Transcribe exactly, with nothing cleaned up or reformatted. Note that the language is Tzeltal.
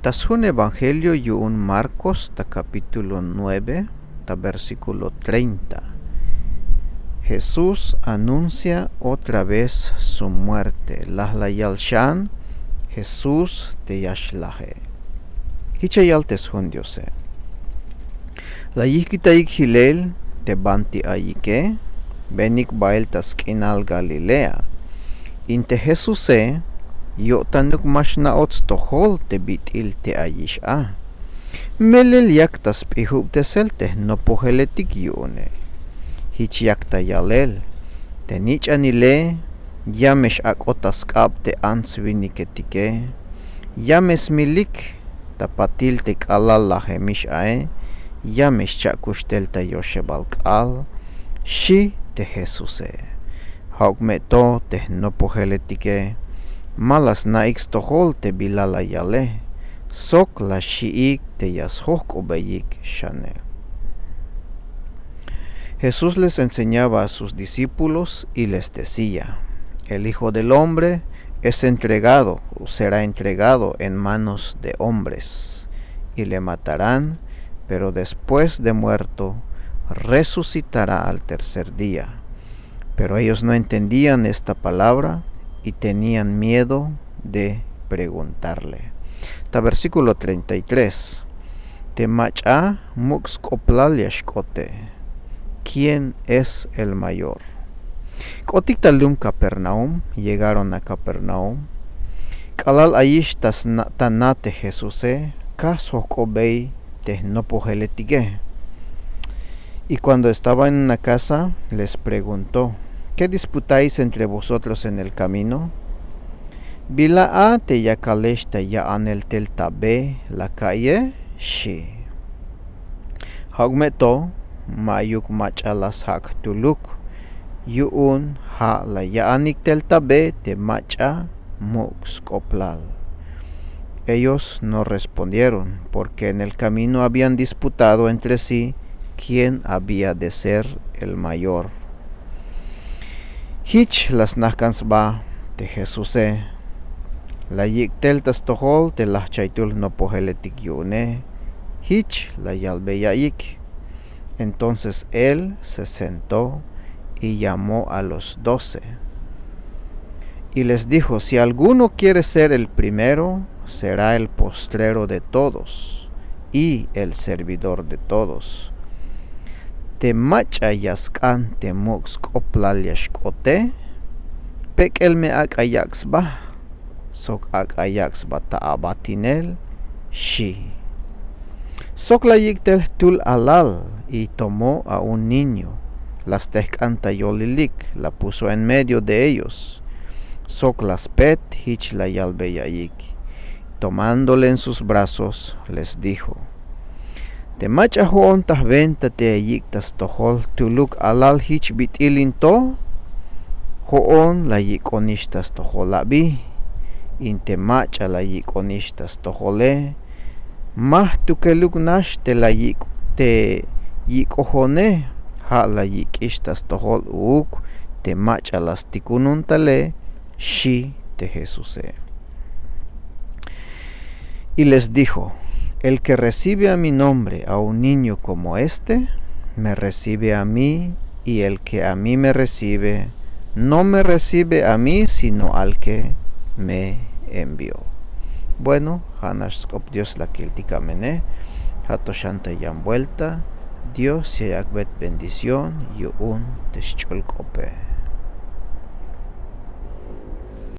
Mach'a sjun evangelio yu'un Marcos ta capítulo nueve ta versículo treinta. Jesús anuncia otra vez su muerte. Laj la yal xan Jesús te ya xlaje. Jich ya yal te sjun Diose. La yijk'itayik jilel te banti ayike, benik bael ta sk'inal Galilea. In te Jesuse yo'tanuk ma xna'ot stojol te bit'il te ayix a. Melel yak ta sp'ijubtesel te jnopojeletik yu'une. Jich yak ta yalel: Te nich'anile ya me x-ak'ot ta sk'ab te ants winiketike, ya me smilik ta patil te k'alal lajemix ae, ya me xcha' kuxtel ta yoxebal k'aal, xi' te Jesuse. Ja'uk me to te jnopojeletike ma la sna'ik stojol te bila la yale, sok la xi'ik te ya sjojk'obeyik xane. Jesús les enseñaba a sus discípulos y les decía: El Hijo del Hombre es entregado, será entregado en manos de hombres, y le matarán, pero después de muerto, resucitará al tercer día. Pero ellos no entendían esta palabra y tenían miedo de preguntarle. Ta versículo treinta y tres. Te mach'a muk' sk'oplal ya xk'ote. ¿Quién es el mayor? K'otik ta lum Capernaum, llegaron a Capernaum. K'alal ayix ta sna-, ta na te Jesuse, kaj sjojk'obey te jnopojeletike. Y cuando estaba en una casa, les preguntó: ¿Qué disputáis entre vosotros en el camino? ¿Bila a te yakalex ta ya'anel tel ta be la ka'ye? Xi'. Ja'uk me to, ma'yuk mach'a la sjak' jtuluk, yu'un ja' la ya'anik tel ta be te mach'a muk' sk'oplal. Ellos no respondieron, porque en el camino habían disputado entre sí quién había de ser el mayor. Jich la snajk'an sba te Jesuse. La yik' tel ta stojol te lajchaytul jnopojeletik yu'une. Jich la yalbeya'yik. Entonces él se sentó y llamó a los doce. Y les dijo: Si alguno quiere ser el primero, será el postrero de todos y el servidor de todos. Te mach'a ya sk'an te muk' sk'oplal ya xk'ote, pek'el me ak'a yak' sba, sok ak'a yak' sba ta abatinel, xi'. Sok la yik' tel jtul alal, y tomó a un niño, la stejk'an ta yolilik, la puso en medio de ellos. Sok la spet, jich la yalbeya'yik. Tomándole en sus brazos, les dijo: Te mach'a jo'on ta jwenta te ya yik' ta stojol jtuluk alal jich bit'il in to, jo'on la yik'onix ta stojol abi. In te mach'a la yik'onix ta stojole, ma jtukeluk nax te la yik', te yik'ojone, ja' la yik'ix ta stojol uuk te mach'a la stikunun tale, xi' te Jesuse. Y les dijo: El que recibe a mi nombre a un niño como este, me recibe a mí, y el que a mí me recibe, no me recibe a mí, sino al que me envió. Bueno, ja' nax sk'op Dios la kiltik amene. Ja' to xan ta yan vuelta. Dios ya yak'bey bendición yu'un te xch'ul k'ope.